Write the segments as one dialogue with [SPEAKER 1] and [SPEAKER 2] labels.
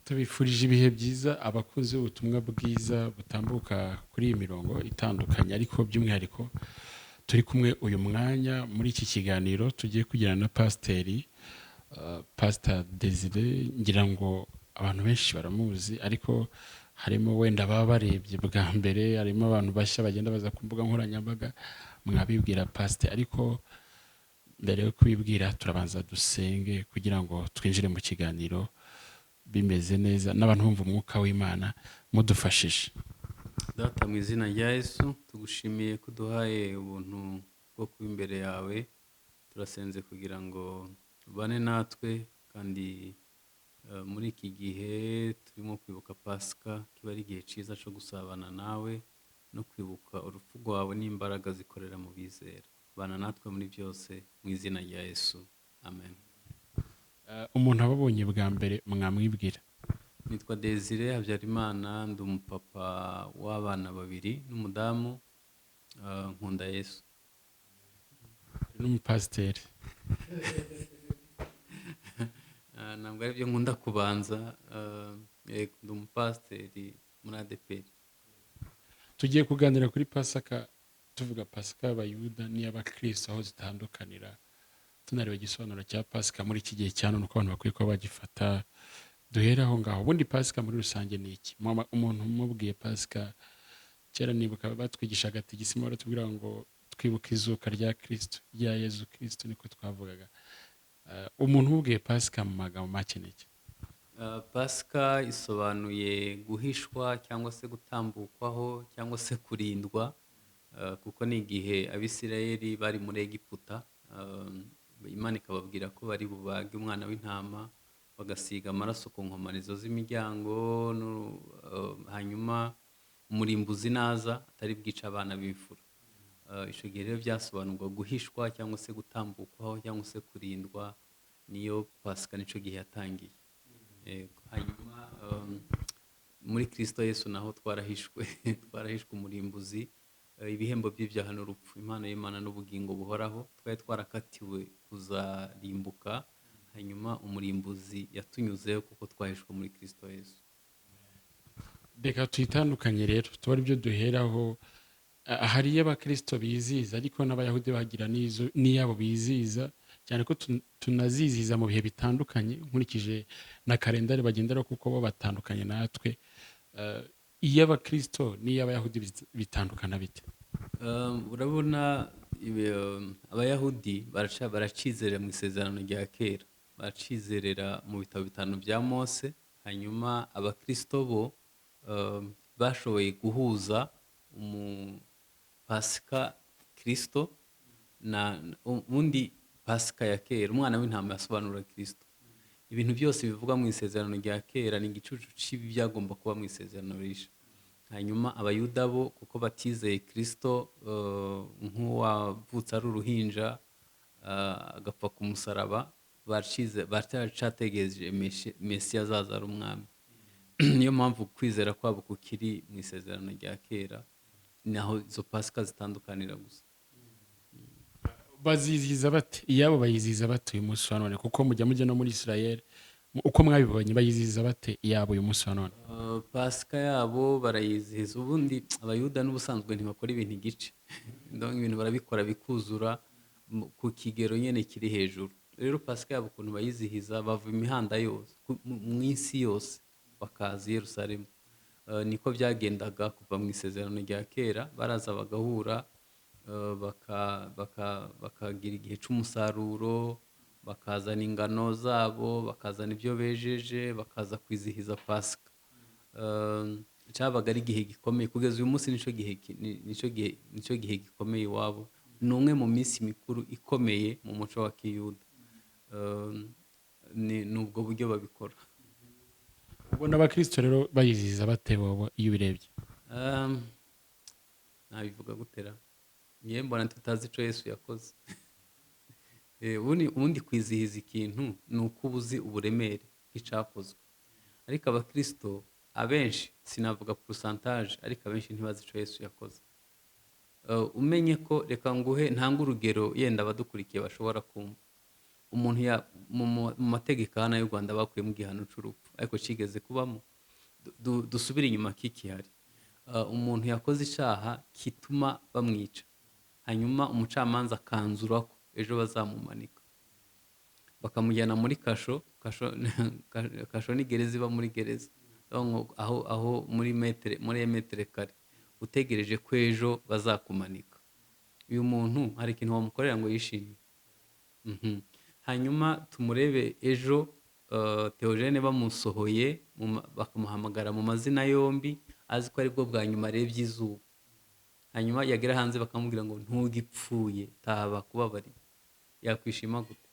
[SPEAKER 1] Tubifurije ibihe byiza abakunzi b'ubutumwa bwiza butambuka kuri iyi mirongo itandukanye, ariko by'umwihariko turi kumwe uyu mwanya muri iki kiganiro tugiye kugirana na pasiteri, Pastor Desire. Ngira ngo abantu benshi baramuzi, ariko harimo wenda baba barebye bwa mbere, harimo abantu bashya bagenda baza ku mbuga nkoranyambaga. Mwabibwira, pasiteri? Ariko mbere yo kubibwira, turabanza dusenge kugira ngo twinjire mu kiganiro bimeze neza n'abantu bumva umwuka w'Imana mudufashije.
[SPEAKER 2] Data, mu izina rya Yesu, tugushimiye ko uduhaye ubuntu bwo kuba imbere yawe. Turasenze kugira ngo ubane natwe, kandi muri iki gihe turimo kwibuka Pasika, kiba ari igihe cyiza cyo gusabana nawe no kwibuka urupfu rwawe n'imbaraga zikorera mu bizera. Bana natwe muri byose, mu izina rya Yesu, amen.
[SPEAKER 1] Umuntu ababonye bwa mbere, mwamwibwira?
[SPEAKER 2] Nitwa Desire Habyarimana, ndi umupapa w'abana babiri n'umudamu, nkunda Yesu.
[SPEAKER 1] N'umupasiteri?
[SPEAKER 2] Ntabwo ari byo nkunda kubanza. Yego, ndi umupasiteri muri ADEPR.
[SPEAKER 1] Tugiye kuganira kuri Pasaka, tuvuga Pasika y'Abayuda n'iy'Abakristo aho zitandukanira, tunareba igisobanuro cya Pasika muri iki gihe cya none, uko abantu bakwiye kuba bagifata. Duhere aho ngaho. Ubundi Pasika muri rusange ni iki? Umuntu umubwiye Pasika, kera nibuka batwigishaga atigisima, baratubwira ngo twibuke izuka rya Kristo, rya Yezu Kristo, niko twavugaga. Umuntu umubwiye Pasika mu magambo make, ni iki?
[SPEAKER 2] Pasika isobanuye guhishwa cyangwa se gutambukwaho cyangwa se kurindwa, kuko ni igihe Abisirayeli bari muri Egiputa, Imana ikababwira ko bari bubage umwana w'intama, bagasiga amaraso ku nkomanizo z'imiryango, hanyuma umurimbuzi naza atari bwice abana b'imfura. Icyo gihe rero byasobanurwa guhishwa cyangwa se gutambukwaho cyangwa se kurindwa. Niyo Pasika, nicyo gihe yatangiye. Yego. Hanyuma muri Kristo Yesu naho twarahishwe, twarahishwe umurimbuzi. Ibihembo by'ibyaha n'urupfu, impano y'Imana n'ubugingo buhoraho. Twari twarakatiwe kuzarimbuka, hanyuma umurimbuzi yatunyuzeho kuko twahishwe muri Kristo Yesu.
[SPEAKER 1] Reka tuyitandukanye rero, tuba ari byo duheraho. Hari iyo Abakristo bizihiza, ariko n'Abayahudi bagira n'iyabo bizihiza, cyane ko tunazizihiza mu bihe bitandukanye nkurikije na kalendari bagenderaho, kuko bo batandukanye natwe. Iy'Abakristo n'iy'Abayahudi bitandukana bite?
[SPEAKER 2] Urabona Abayahudi baracizerera mu isezerano rya kera, baracizerera mu bitabo bitanu bya Mose. Hanyuma Abakristo bo bashoboye guhuza Pasika Kristo na ubundi Pasika ya kera, umwana w'intama yasobanura Kristo. Ibintu byose bivugwa mu isezerano rya kera ni igicucu cy'ibi byagomba kuba mu isezerano rishya. Hanyuma Abayuda bo, kuko batizeye Kristo nk'uwavutse ari uruhinja, agapfa ku musaraba, baracategereje Mesiya azaza ari umwami. Niyo mpamvu kwizera kwabo kukiri mu isezerano rya kera. Naho izo Pasika zitandukanira gusa.
[SPEAKER 1] Bazizihiza bate iyabo? Bayizihiza bate uyu munsi wa none? Kuko mujya no muri Israel, uko mwabibonye, bayizihiza bate iyabo uyu munsi wa none?
[SPEAKER 2] Pasika yabo barayizihiza. Ubundi Abayuda n'ubusanzwe ntibakora ibintu igice. Donc ibintu barabikora bikuzura ku kigero nyine kiri hejuru. Rero Pasika yabo ukuntu bayizihiza, bava imihanda yose mu isi yose, bakaza i Yerusalemu. Niko byagendaga kuva mu isezerano rya kera. Baraza bagahura, bakagira igihe c'umusaruro, bakazana ingano zabo, bakazana ibyo bejeje, bakaza kwizihiza Pasika. Cyabaga ari igihe gikomeye. Kugeza uyu munsi nicyo gihe gikomeye iwabo. Ni umwe mu minsi mikuru ikomeye mu muco wa kiyuda. Ni ubwo buryo babikora.
[SPEAKER 1] Ubona Abakristo rero bayizihiza bate bobo, iyo ubirebye?
[SPEAKER 2] Nabivuga gutera, ngewe mbona tutazi icyo Yesu yakoze. Ubundi kwizihiza ikintu ni uko uba uzi uburemere bw'icyakozwe, ariko Abakristo abenshi, sinavuga pourcentage, ariko abenshi ntibazi icyo Yesu yakoze. Umenye ko, reka nguhe, ntange urugero yenda abadukurikiye bashobora kumva. Umuntu mu mategeko hano y'u Rwanda bakuyemo igihano c'urupfu, ariko cigeze kubamo. Dusubire inyuma kikihari. Umuntu yakoze icaha kituma bamwica, hanyuma umucamanza akanzura ko ejo bazamumanika, bakamujyana muri kasho. Kasho ni gereza iba muri gereza, aho muri metere, muri metere kare, utegereje ko ejo bazakumanika. Uyu muntu hari ikintu wamukorera ngo yishime? Hanyuma tumurebe ejo, Theogene bamusohoye, bakamuhamagara mu mazina yombi, azi ko aribwo bwa nyuma arebye izuba. Hanyuma yagera hanze bakamubwira ngo ntugipfuye, taha bakubabariye. Yakwishima gute?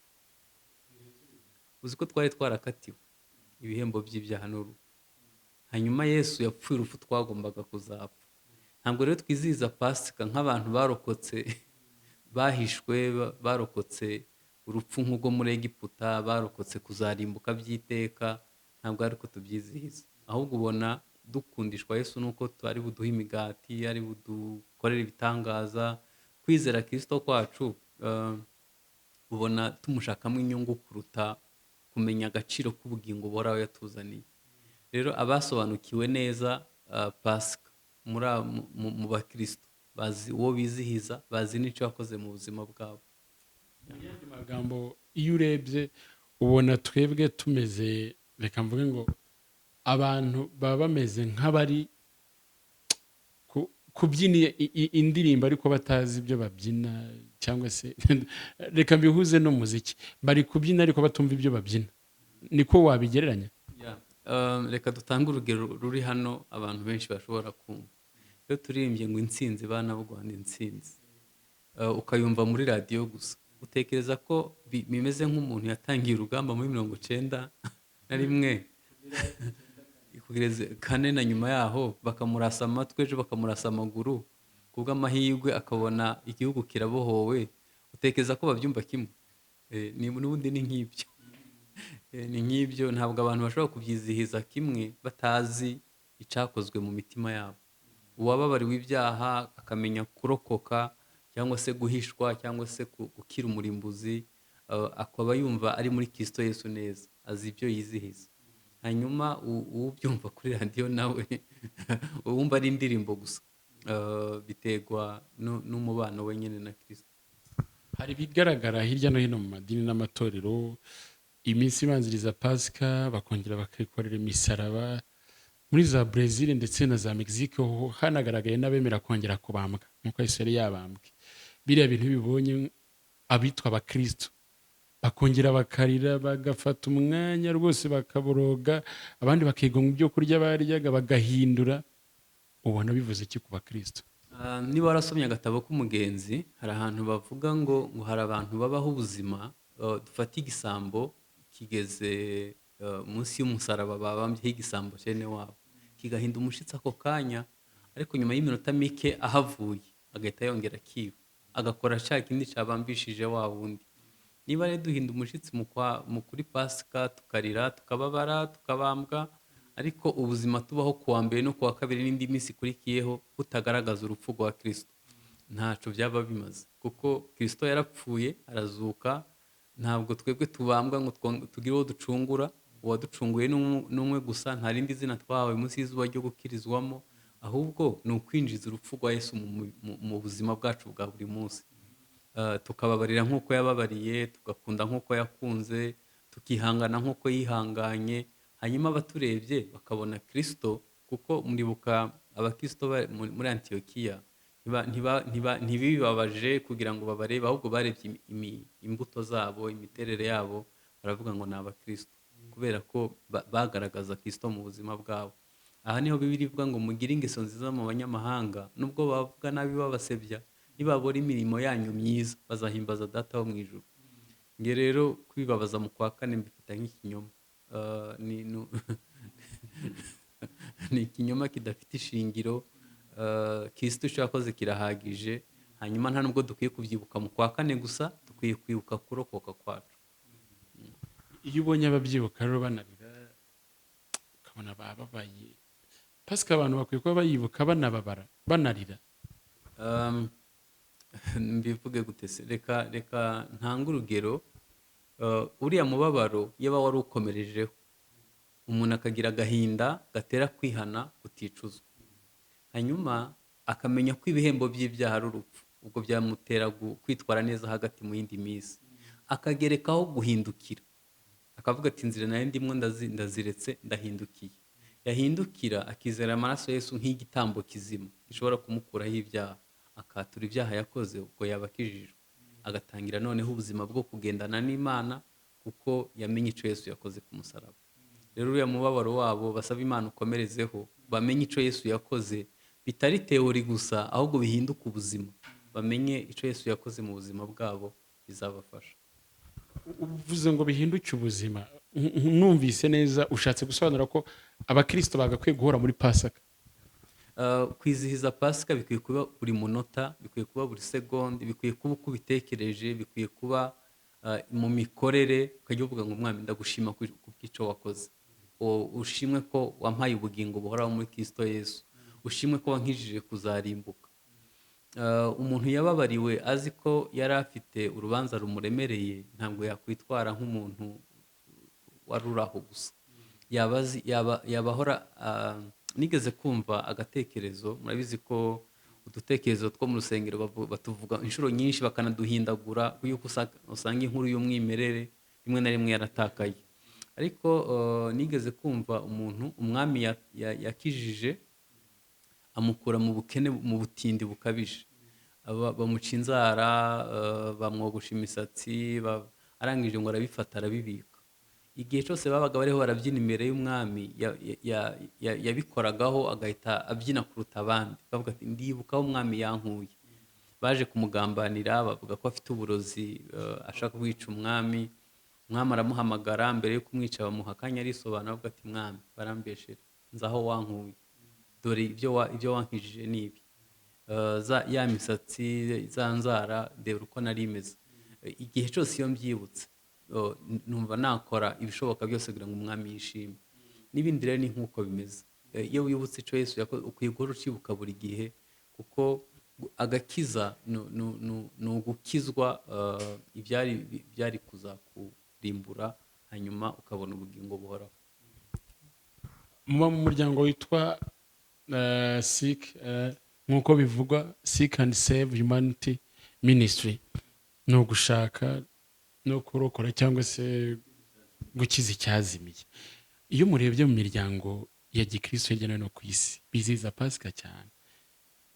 [SPEAKER 2] Uzi ko twari twarakatiwe ibihembo by'ibyaha n'urupfu. Hanyuma Yesu yapfuye urupfu twagombaga kuzapfa. Ntabwo rero twizihiza Pasika nk'abantu barokotse, bahishwe, barokotse urupfu nk'urwo muri Egiputa, barokotse kuzarimbuka by'iteka. Ntabwo ariko tubyizihiza, ahubwo ubona dukundishwa Yesu nuko ari buduhe imigati, ari budukorere ibitangaza. Kwizera Kristo kwacu, ubona tumushakamo inyungu kuruta kumenya agaciro k'ubugingo buhoraho yatuzaniye. Rero abasobanukiwe neza Pasika mu bakristo bazi uwo bizihiza, bazi n'icyo yakoze mu buzima bwabo.
[SPEAKER 1] Mu yandi magambo, iyo urebye ubona twebwe tumeze, reka mvuge ngo abantu baba bameze nk'abari kubyina indirimbo ariko batazi ibyo babyina, cyangwa se reka mbihuze n'umuziki, bari kubyina ariko batumva ibyo babyina. Niko wabigereranya?
[SPEAKER 2] Reka dutange urugero ruri hano abantu benshi bashobora kumva. Iyo turirimbye ngo intsinzi bana b'u Rwanda intsinzi, ukayumva muri radiyo gusa, utekereza ko bimeze nk'umuntu yatangiye urugamba muri 91 kugeza 4 na nyuma yaho bakamurasa amatwi, ejo bakamurasa amaguru, kubw'amahirwe akabona igihugu kirabohowe. Utekereza ko babyumva kimwe? N'ubundi ni nk'ibyo. Ni nk'ibyo, ntabwo abantu bashobora kubyizihiza kimwe batazi icyakozwe mu mitima yabo. Uwababariwe ibyaha akamenya kurokoka cyangwa se guhishwa cyangwa se gukira umurimbuzi, akaba yumva ari muri Kristo Yesu neza, azi ibyo yizihiza. Hanyuma ubyumva kuri radiyo nawe uwumva ari indirimbo gusa, biterwa n'umubano we nyine na Kristo.
[SPEAKER 1] Hari ibigaragara hirya no hino mu madini n'amatorero, iminsi ibanziriza Pasika bakongera bakikorera imisaraba. Muri za Brazil ndetse na za Mexique ho hanagaragaye n'abemera kongera kubambwa nk'uko Yesu yari yabambwe. Biriya bintu bibonye abitwa abakristo bakongera bakarira, bagafata umwanya rwose bakaboroga, abandi bakigomwa ibyo kurya baryaga bagahindura. Ubona bivuze iki ku bakristo?
[SPEAKER 2] Niba warasomye agatabo k'umugenzi, hari ahantu bavuga ngo hari abantu babaho ubuzima, dufate igisambo kigeze munsi y'umusaraba babambyeho igisambo cyene wabo, kigahinda umushitsi ako kanya, ariko nyuma y'iminota mike ahavuye agahita yongera akiba, agakora cya kindi cyabambishije wa wundi. Niba rero duhinda umushitsi mu kuri Pasika, tukarira, tukababara, tukabambwa, ariko ubuzima tubaho kuwa mbere no kuwa kabiri n'indi minsi ikurikiyeho butagaragaza urupfu rwa Kristo, ntaco byaba bimaze, kuko Kristo yarapfuye arazuka. Ntabwo twebwe tubambwa ngo tugire uwo ducungura. Uwaducunguye n'umwe gusa, nta rindi zina twahawe munsi y'izuba ryo gukirizwamo, ahubwo ni ukwinjiza urupfu rwa Yesu mu buzima bwacu bwa buri munsi. Tukababarira nk'uko yababariye, tugakunda nk'uko yakunze, tukihangana nk'uko yihanganye. Hanyuma abaturebye bakabona Kristo, kuko muribuka abakristo muri Antiyokiya ntibibabaje kugira ngo babarebe, ahubwo barebye imbuto zabo, imiterere yabo, baravuga ngo ni abakristo, kubera ko bagaragaza Kristo mu buzima bwabo. Aha niho Bibiliya ivuga ngo mugire ingeso nziza mu banyamahanga, nubwo bavuga nabi babasebya, nibabora imirimo yanyu myiza bazahimbaza Data wo mu ijuru. Nge rero kwibabaza mu kwa kane mbifata nk'ikinyoma. Ni ikinyoma kidafite ishingiro. Kristo icyo yakoze kirahagije. Hanyuma nta nubwo dukwiye kubyibuka mu kwa kane gusa, dukwiye kwibuka kurokoka kwacu.
[SPEAKER 1] Iyo ubonye ababyibuka rero banarira, ukabona bababaye. Pasika abantu bakwiye kuba bayibuka banababara, banarira.
[SPEAKER 2] Mbivuge gute se? Reka ntange urugero. Uriya mubabaro iyo wari ukomerejeho, umuntu akagira agahinda gatera kwihana kuticuzwa, hanyuma akamenya ko ibihembo by'ibyaha ari urupfu, ubwo byamutera kwitwara neza hagati mu yindi minsi, akagerekaho guhindukira, akavuga ati inzira nayo ndimwo ndaziretse ndahindukiye. Yahindukira akizera amaraso ya Yesu nk'igitambo kizima gishobora kumukuraho ibyaha, akatura ibyaha yakoze, ubwo yaba akijijwe, agatangira noneho ubuzima bwo kugendana n'Imana kuko yamenye icyo Yesu yakoze ku musaraba. Rero uriya mubabaro wabo basaba Imana ukomerezeho, bamenye icyo Yesu yakoze, bitari teori gusa ahubwo bihinduka ubuzima, bamenye icyo Yesu yakoze mu buzima bwabo, bizabafasha.
[SPEAKER 1] Uvuze ngo bihinduke ubuzima, numvise neza ushatse gusobanura ko abakristo bagakwiye guhora muri Pasaka?
[SPEAKER 2] Kwizihiza Pasika bikwiye kuba buri munota, bikwiye kuba buri segonde, bikwiye kuba uko ubitekereje, bikwiye kuba mu mikorere, ukajya uvuga ngo Mwami ndagushima ku bw'icyo wakoze, ushimwe ko wampaye ubugingo buhoraho muri Kristo Yesu, ushimwe ko wankijije kuzarimbuka. Umuntu yababariwe azi ko yari afite urubanza rumuremereye, ntabwo yakwitwara nk'umuntu wari uri aho gusa. Yaba ahora, nigeze kumva agatekerezo, murabizi ko udutekerezo two mu rusengero batuvuga inshuro nyinshi bakanaduhindagura, yuko usanga inkuru y'umwimerere rimwe na rimwe yaratakaye. Ariko nigeze kumva umuntu umwami yakijije amukura mu bukene, mu butindi bukabije, bamuca inzara, bamwogosha imisatsi, arangije ngo arabifata arabibika. Igihe cyose babaga bariho barabyina imbere y'umwami, yabikoragaho agahita abyina kuruta abandi, bavuga ati ndibuka aho umwami yankuye. Baje kumugambanira bavuga ko afite uburozi, ashaka kwica umwami. Umwami aramuhamagara, mbere yo kumwica bamuha akanya arisobanura, avuga ati mwami barambeshere, nzi aho wankuye, dore ibyo wankijije ni ibi, ya misatsi, za nzara, ndeba uko nari imeze. Igihe cyose iyo mbyibutse, numva nakora ibishoboka byose kugira ngo umwami yishime. N'ibindi rero ni nk'uko bimeze. Iyo wibutse icyo Yesu yakoze, ukwiye guhora ucibuka buri gihe, kuko agakiza ni ugukizwa ibyari kuzakurimbura, hanyuma ukabona ubugingo buhoraho.
[SPEAKER 1] Muba mu muryango witwa Seek, nk'uko bivugwa Seek and Save Humanity Ministry, ni ugushaka no kurokora cyangwa se gukiza icyazimiye. Iyo murebye mu miryango ya gikristo hirya no hino ku isi, bizihiza Pasika cyane,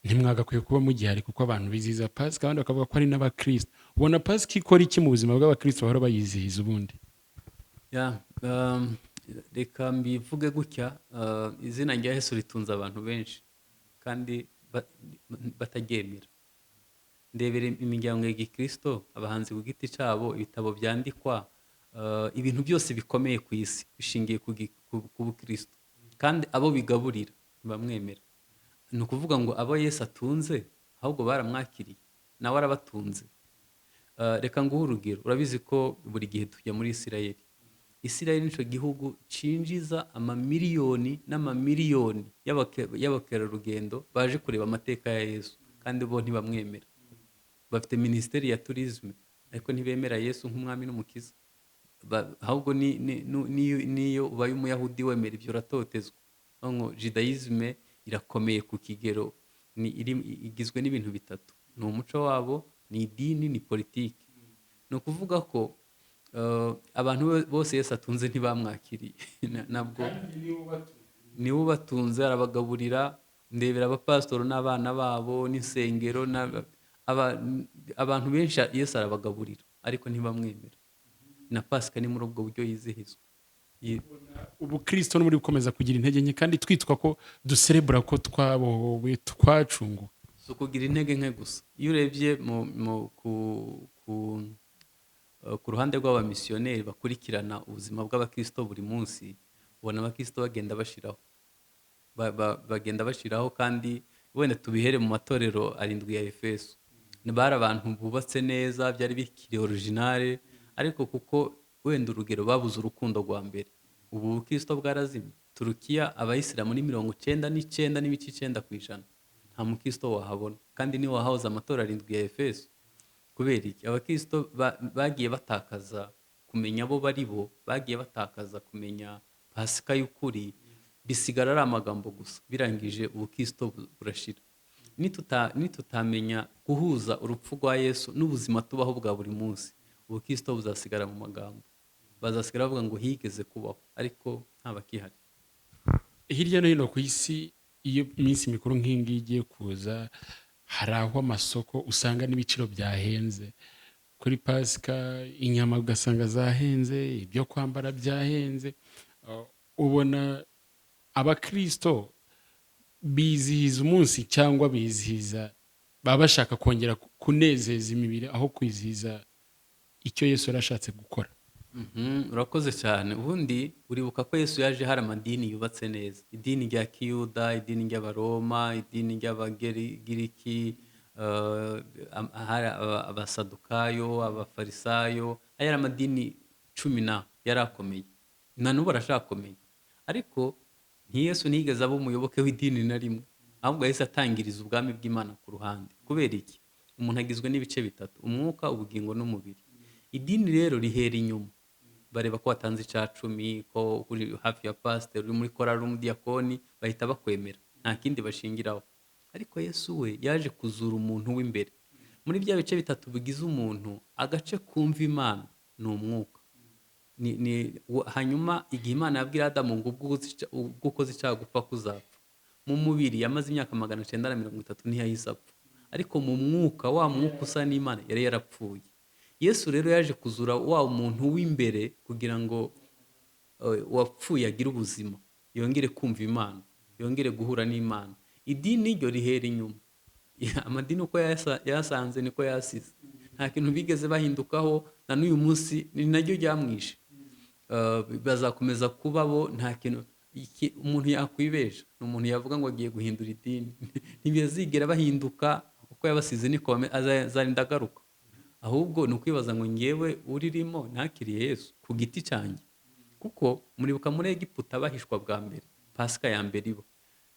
[SPEAKER 1] ntimwagakwiye kuba mugihari, kuko abantu bizihiza Pasika abandi bakavuga ko ari n'abakristo. Ubona Pasika ikora iki mu buzima bw'abakristo bahora bayizihiza ubundi?
[SPEAKER 2] Reka mbivuge gutya, izina rya Yesu ritunze abantu benshi kandi bataryemera. Ndebera imiryango ya gikristo, abahanzi ku giti cyabo, ibitabo byandikwa, ibintu byose bikomeye ku isi bishingiye ku bukristo, kandi abo bigaburira ntibamwemera. Ni ukuvuga ngo abo Yesu atunze ahubwo baramwakiriye, nawe arabatunze. Reka nguhe urugero. Urabizi ko buri gihe tujya muri Isirayeli. Isirayeli nicyo gihugu cinjiza amamiliyoni n'amamiliyoni y'abakerarugendo baje kureba amateka ya Yesu, kandi bo ntibamwemera. Bafite minisiteri ya tourisme, ariko ntibemera Yesu nk'umwami n'umukiza. Ahubwo niyo ubaye umuyahudi wemera ibyo uratotezwa. Ngo judaïsme irakomeye ku kigero, igizwe n'ibintu bitatu: ni umuco wabo, ni idini, ni politiki. Ni ukuvuga ko abantu bose Yesu atunze ntibamwakiriye. Nabwo niwe ubatunze, arabagaburira. Ndebera abapasitori n'abana babo n'insengero, abantu benshi Yesu arabagaburira, ariko ntibamwemera. Na Pasika ni muri ubwo buryo yizihizwa.
[SPEAKER 1] Ubukristo n'uri gukomeza kugira intege nke, kandi twitwa ko duserebura ko twabohowe, twacunguwe.
[SPEAKER 2] Si ukugira intege nke gusa. Iyo urebye ku ruhande rw'abamisiyoneri bakurikirana ubuzima bw'abakristo buri munsi, ubona abakristo bagenda bashiraho. Bagenda bashiraho, kandi wenda tubihere mu matorero 7 ya Efeso. Bari abantu bubatse neza, byari bikiri originale, ariko kuko wenda urugero babuze urukundo rwa mbere, ubu bukristo bwarazimye. Turukiya abayisilamu ni 99.9%, nta mukristo wahabona, kandi niwe wahahoze amatorero 7 ya Efeso. Kubera iki? Abakristo bagiye batakaza kumenya Yesu. kumenya abo bari bo, bagiye batakaza kumenya Pasika y'ukuri, bisigara ari amagambo gusa. Birangije ubukristo burashira. Nitutamenya guhuza urupfu rwa Yesu n'ubuzima tubaho bwa buri munsi, ubukristo buzasigara mu magambo. Bazasigara bavuga ngo higeze kubaho, ariko ntabakihari.
[SPEAKER 1] Hirya no hino ku isi, iyo iminsi mikuru nk'iyi ngiyi igiye kuza, hari aho amasoko usanga n'ibiciro byahenze. Kuri Pasika inyama ugasanga zahenze, ibyo kwambara byahenze. Ubona abakristo bizihiza umunsi cyangwa bizihiza baba bashaka kongera kunezeza imibiri aho kwizihiza icyo Yesu yari ashatse gukora?
[SPEAKER 2] Urakoze cyane. Ubundi uribuka ko Yesu yaje hari amadini yubatse neza, idini rya Kiyuda, idini ry'Abaroma, idini ry'Abagiriki, hari Abasadukayo, Abafarisayo. Aya yari amadini 10 na yari akomeye, na n'ubu arashakomeye. Ariko Yesu ntiyigeze aba umuyoboke w'idini na rimwe, ahubwo yahise atangiriza ubwami bw'Imana ku ruhande. Kubera iki? Umuntu agizwe n'ibice bitatu: umwuka, ubugingo n'umubiri. Idini rero rihera inyuma, bareba ko watanze 10, ko uri hafi ya pasiteri, uri muri korali, umudiyakoni, bahita bakwemera, nta kindi bashingiraho. Ariko Yesu we yaje kuzura umuntu w'imbere. Muri bya bice bitatu bigize umuntu, agace kumva Imana ni umwuka. Hanyuma igihe Imana yabwira Adamu ngo ubwo ukoze icyaha gupfa kuzapfa, mu mubiri yamaze imyaka 930 ntiyahise apfa, ariko mu mwuka, wa mwuka usa n'Imana, yari yarapfuye. Yesu rero yaje kuzura wa muntu w'imbere kugira ngo wapfuye agire ubuzima, yongere kumva Imana, yongere guhura n'Imana. Idini ryo rihera inyuma. Amadini uko yasanze niko yasize, nta kintu bigeze bahindukaho, na n'uyu munsi ni naryo ryamwishe. Bazakomeza kuba bo, nta kintu umuntu yakwibesha. Ni umuntu yavuga ngo agiye guhindura idini, ntibazigera bahinduka, uko yabasize niko azarinda agaruka. Ahubwo ni ukwibaza ngo ngewe uririmo ntakiriye Yesu ku giti cyanjye. Kuko muribuka muri Egiputa bahishwa bwa mbere, Pasika ya mbere iba,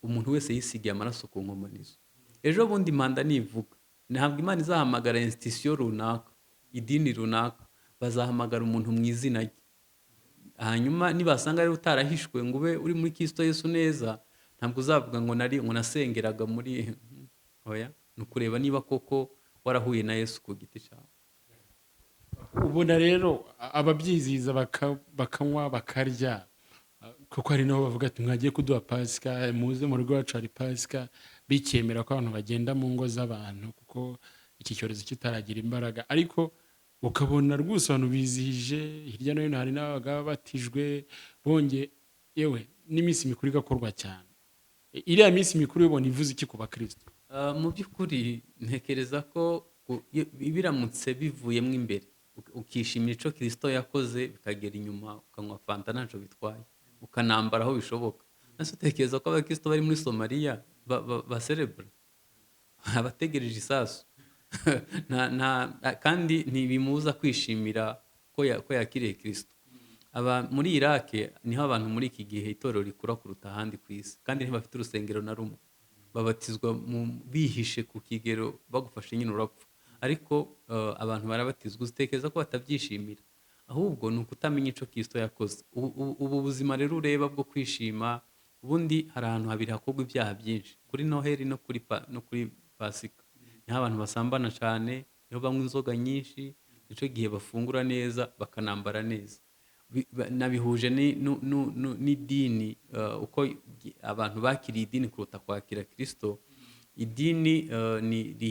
[SPEAKER 2] umuntu wese yisigiye amaraso ku nkomanizo. Ejo bundi impanda nivuga, ntabwo Imana izahamagara institution runaka, idini runaka, bazahamagara umuntu mu izina rye. Hanyuma nibasanga rero utarahishwe ngo ube uri muri Kristo Yesu neza, ntabwo uzavuga ngo nari ngo nasengeraga muri oya. Ni ukureba niba koko warahuye na Yesu ku giti cyawe.
[SPEAKER 1] Ubona rero ababyizihiza bakanywa bakarya, kuko hari nabo bavuga ati mwagiye kuduha Pasika, muze mu rugo iwacu hari Pasika, bikemera ko abantu bagenda mu ngo z'abantu kuko iki cyorezo kitaragira imbaraga. Ariko ukabona rwose abantu bizihije hirya no hino, hari n'ababaga batijwe bongeye, yewe n'iminsi mikuru igakorwa cyane. Iriya minsi mikuru ubona ivuze iki ku bakristo?
[SPEAKER 2] Mu by'ukuri ntekereza ko biramutse bivuyemo imbere, ukishimira icyo Kristo yakoze, bikagera inyuma ukanywa fanta ntacyo bitwaye, ukanambara aho bishoboka. Nase utekereza ko abakristo bari muri Somalia baserebura abategereje isasu? Kandi ntibimubuza kwishimira ko yakiriye Kristo. Aba muri Iraq niho abantu muri iki gihe itorero rikura kuruta ahandi ku isi, kandi ntibafite urusengero na rumwe, babatizwa bihishe ku kigero, bagufashe nyine urapfa. Ariko abantu barabatizwa, utekereza ko batabyishimira? Ahubwo ni ukutamenya icyo Kristo yakoze. Ubu buzima rero ureba bwo kwishima, ubundi hari ahantu habiri hakorwa ibyaha byinshi, kuri Noheli no kuri Pasika. Niho abantu basambana cyane, niho banywa inzoga nyinshi, nicyo gihe bafungura neza bakanambara neza. Nabihuje n'idini, uko abantu bakiriye idini kuruta kwakira Kristo. Idini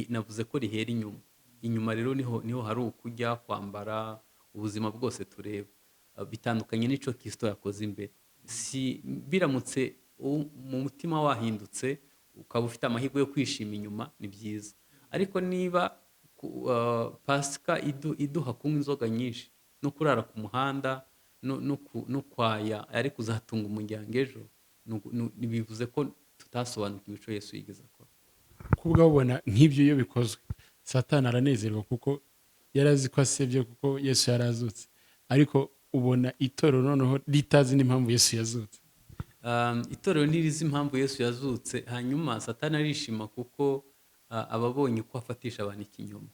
[SPEAKER 2] navuze ko rihera inyuma. Inyuma rero niho hari ukujya kwambara ubuzima bwose tureba. Bitandukanye n'ico Kristo yakoze imbere. Si biramutse mu mutima wahindutse ukaba ufite amahirwe yo kwishima inyuma, ni byiza. Ariko niba Pasika iduha kunywa inzoga nyinshi no kurara ku muhanda no kwaya, ariko uzatunga umuryango ejo, bivuze ko tutasobanukiwe ico Yesu yigeze akora.
[SPEAKER 1] Kubwa ubona nk'ibyo iyo bikozwe, Satani aranezerwa kuko yarazi ko asebye kuko Yesu yarazutse, ariko ubona itorero noneho ritazi n'impamvu Yesu yazutse.
[SPEAKER 2] Itorero ntirizi impamvu Yesu yazutse, hanyuma Satani arishima kuko ababonye uko afatisha abantu ikinyoma.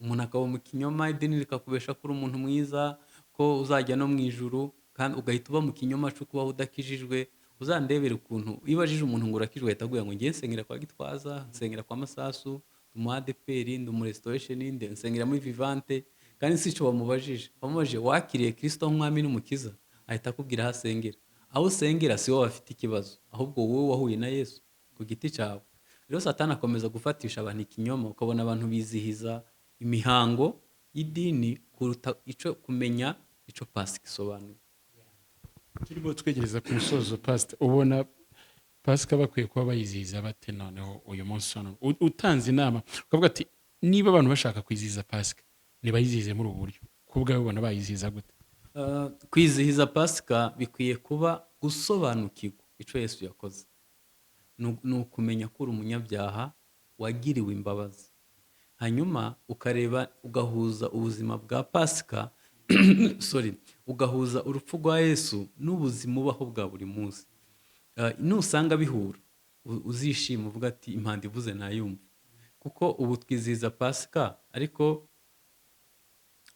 [SPEAKER 2] Umuntu akaba mu kinyoma, idini rikakubesha ko uri umuntu mwiza, ko uzajya no mu ijuru, kandi ugahita uba mu kinyoma cyo kubaho udakijijwe. Uzandebere ukuntu iyo ubajije umuntu ngo urakijwe, ahita akubwira ngo ngiye nsengera kwa Gitwaza, nsengera kwa Masasu, ndi umu ADEPR, ndi umu Restoration, nsengera muri Vivante. Kandi si icyo wamubajije. Wamubajije wakiriye Kristo nk'umwami n'umukiza, ahita akubwira aho asengera. Aho usengera si wowe bafite ikibazo, ahubwo wowe wahuye na Yesu ku giti cyawe. Rero Satani akomeza gufatisha abantu ikinyoma, ukabona abantu bizihiza imihango y'idini kuruta ico kumenya ico Pasika isobanuye.
[SPEAKER 1] Turimo twegereza ku musozo, pasita, ubona Pasika bakwiye kuba bayizihiza bate noneho uyu munsi wa none? Utanze inama ukavuga ati niba abantu bashaka kwizihiza Pasika, nibayizihize muri ubu buryo, ku bwawe ubona bayizihiza gute?
[SPEAKER 2] Kwizihiza Pasika bikwiye kuba gusobanukirwa icyo Yesu yakoze, ni ukumenya ko uri umunyabyaha wagiriwe imbabazi, hanyuma ukareba, ugahuza ubuzima bwa Pasika, sorry, ugahuza urupfu rwa Yesu n'ubuzima ubaho bwa buri munsi. Nusanga bihura, uzishima uvuga ati impanda ivuze nayumva. Kuko ubu twizihiza Pasika, ariko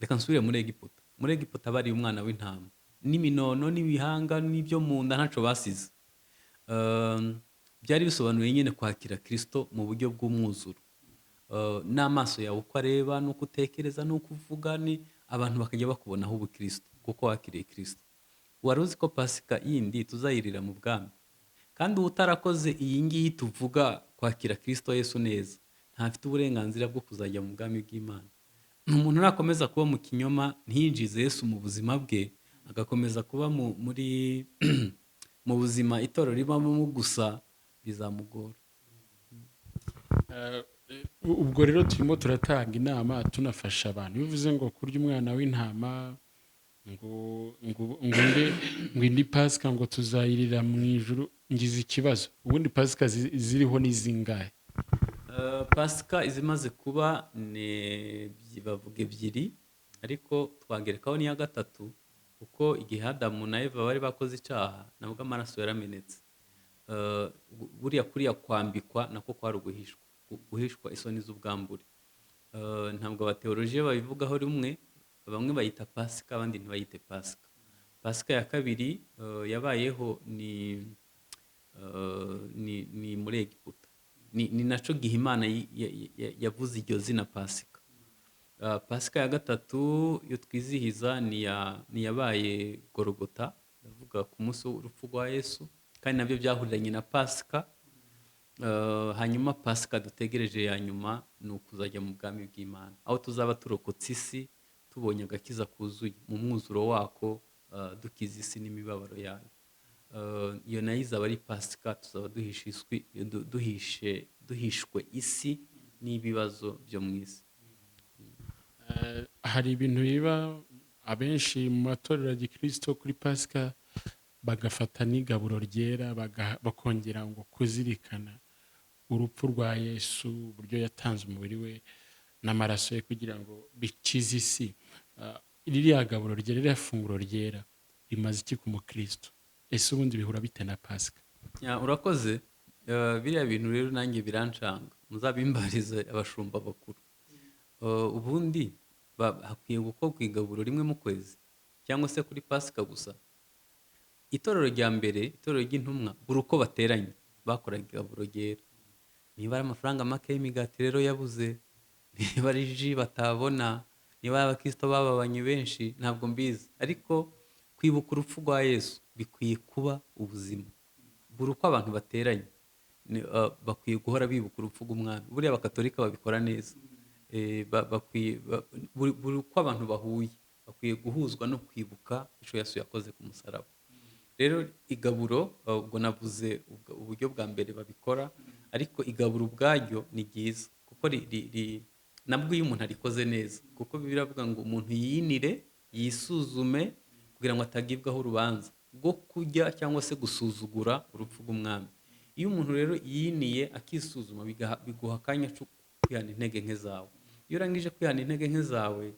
[SPEAKER 2] reka nsubire muri Egiputa. Muri Egiputa bariye umwana w'intama n'iminono n'ibihanga n'ibyo mu nda, ntacyo basize. Byari bisobanuye nyine kwakira Kirisito mu buryo bw'umwuzuro. N'amaso yawe uko areba n'uko utekereza n'uko uvuga, ni abantu bakajya bakubonaho ubukristo kuko wakiriye Kirisito. Wari uzi ko Pasika yindi tuzayirira mu bwami? Kandi uwo utarakoze iyi ngiyi tuvuga, kwakira Kirisito Yesu neza, ntafite uburenganzira bwo kuzajya mu bwami bw'Imana. Umuntu nakomeza kuba mu kinyoma, ntiyinjize Yesu mu buzima bwe, agakomeza kuba muri mu buzima itorero ribamo gusa, bizamugora.
[SPEAKER 1] Ubwo rero turimo turatanga inama, tunafasha abantu. Bivuze ngo kurya umwana w'intama, ngo indi Pasika ngo tuzayirira mu ijuru, ngize ikibazo. Ubundi Pasika ziriho ni zingahe?
[SPEAKER 2] Pasika izimaze kuba ni bavuga ebyiri, ariko twagerekaho n'iya gatatu, kuko igihe Adamu na Eva bari bakoze icyaha, nabwo amaraso yaramenetse. Buriya kuriya kwambikwa nako kwari uguhishwa, guhishwa isoni z'ubwambure. Ntabwo abateolojiya babivugaho rumwe, bamwe bayita Pasika, abandi ntibayite Pasika. Pasika ya kabiri yabayeho ni muri Egiputa, ni naco gihe Imana yavuze iryo zina Pasika. Pasika ya gatatu iyo twizihiza ni yabaye Gorogota, ndavuga ku munsi w'urupfu rwa Yesu, kandi nabyo byahuriranye na Pasika. Hanyuma Pasika dutegereje ya nyuma ni ukuzajya mu bwami bw'Imana, aho tuzaba turokotse isi, tubonye agakiza kuzuye mu mwuzuro wako, dukiza isi n'imibabaro yayo. Iyo nayo izaba ari Pasika, tuzaba duhishwe isi n'ibibazo byo mu isi.
[SPEAKER 1] Hari ibintu biba abenshi mu matorero ya gikristo kuri Pasika, bagafata n'igaburo ryera, bakongera ngo kuzirikana urupfu rwa Yesu, uburyo yatanze umubiri we n'amaraso ye kugira ngo bikize isi. Ririya gaburo ryera, ririya funguro ryera rimaze iki ku mukristo? Ese ubundi bihura bite na Pasika?
[SPEAKER 2] Ya, urakoze. Biriya bintu rero nanjye birancanga, muzabimbarize abashumba bakuru. Ubundi hakwiye gukorwa igaburo rimwe mu kwezi cyangwa se kuri Pasika gusa. Itorero rya mbere, itorero ry'intumwa, buri uko bateranye bakoraga igaburo ryera. Niba ari amafaranga make y'imigati rero yabuze, niba ari ji batabona, niba ari abakristo bababanye benshi, ntabwo mbizi, ariko kwibuka urupfu rwa Yesu bikwiye kuba ubuzima. Buri uko abantu bateranye bakwiye guhora bibuka urupfu rw'umwami. Buriya abakatolika babikora neza. Buri uko abantu bahuye bakwiye guhuzwa no kwibuka icyo Yesu yakoze ku musaraba. Rero igaburo, ubwo navuze uburyo bwa mbere babikora, ariko igaburo ubwaryo ni ryiza, kuko nabwo iyo umuntu arikoze neza, kuko Bibiliya iravuga ngo umuntu yinire yisuzume kugira ngo atagibwaho urubanza rwo kurya cyangwa se gusuzugura urupfu rw'umwami. Iyo umuntu rero yiniye akisuzuma, biguha akanya ko kwihana intege nke zawe. Iyo urangije kwihana intege nke zawe,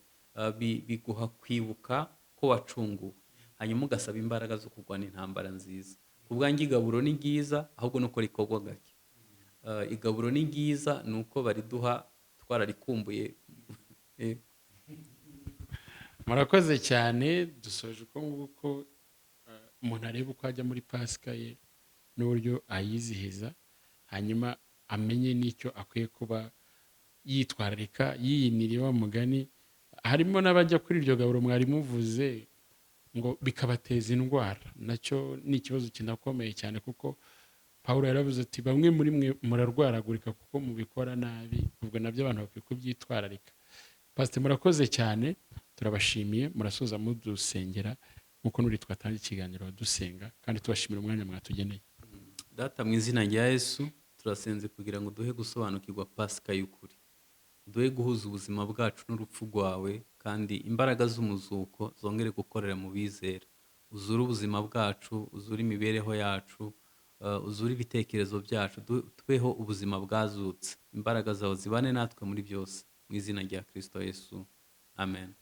[SPEAKER 2] biguha kwibuka ko wacunguwe, hanyuma ugasaba imbaraga zo kurwana intambara nziza. Ku bwanjye igaburo ni ryiza, ahubwo nuko rikorwa gake. Igaburo ni ryiza, ni uko bariduha twararikumbuye.
[SPEAKER 1] Murakoze cyane. Dusoje uko nguko umuntu areba uko ajya muri Pasika ye n'uburyo ayizihiza, hanyuma amenye n'icyo akwiye kuba yitwararika yiyiniriye wa mugani. Harimo n'abajya kuri iryo gaburo mwari muvuze ngo bikabateza indwara, nacyo ni ikibazo kinakomeye cyane, kuko Pawulo yaravuze ati bamwe muri mwe murarwaragurika kuko mubikora nabi. Ubwo nabyo abantu bakwiye kubyitwararika. Pasiteri, murakoze cyane, turabashimiye. Murasoza mudusengera nk'uko nuri twatanze ikiganiro dusenga, kandi tubashimira umwanya mwatugeneye.
[SPEAKER 2] Data, mu izina rya Yesu, turasenze kugira ngo duhe gusobanukirwa Pasika y'ukuri, duhe guhuza ubuzima bwacu n'urupfu rwawe, kandi imbaraga z'umuzuko zongere gukorera mu bizera. Uzure ubuzima bwacu, uzure imibereho yacu, uzure ibitekerezo byacu, tubeho ubuzima bwazutse. Imbaraga zawe zibane natwe muri byose, mu izina rya Kirisito Yesu, amen.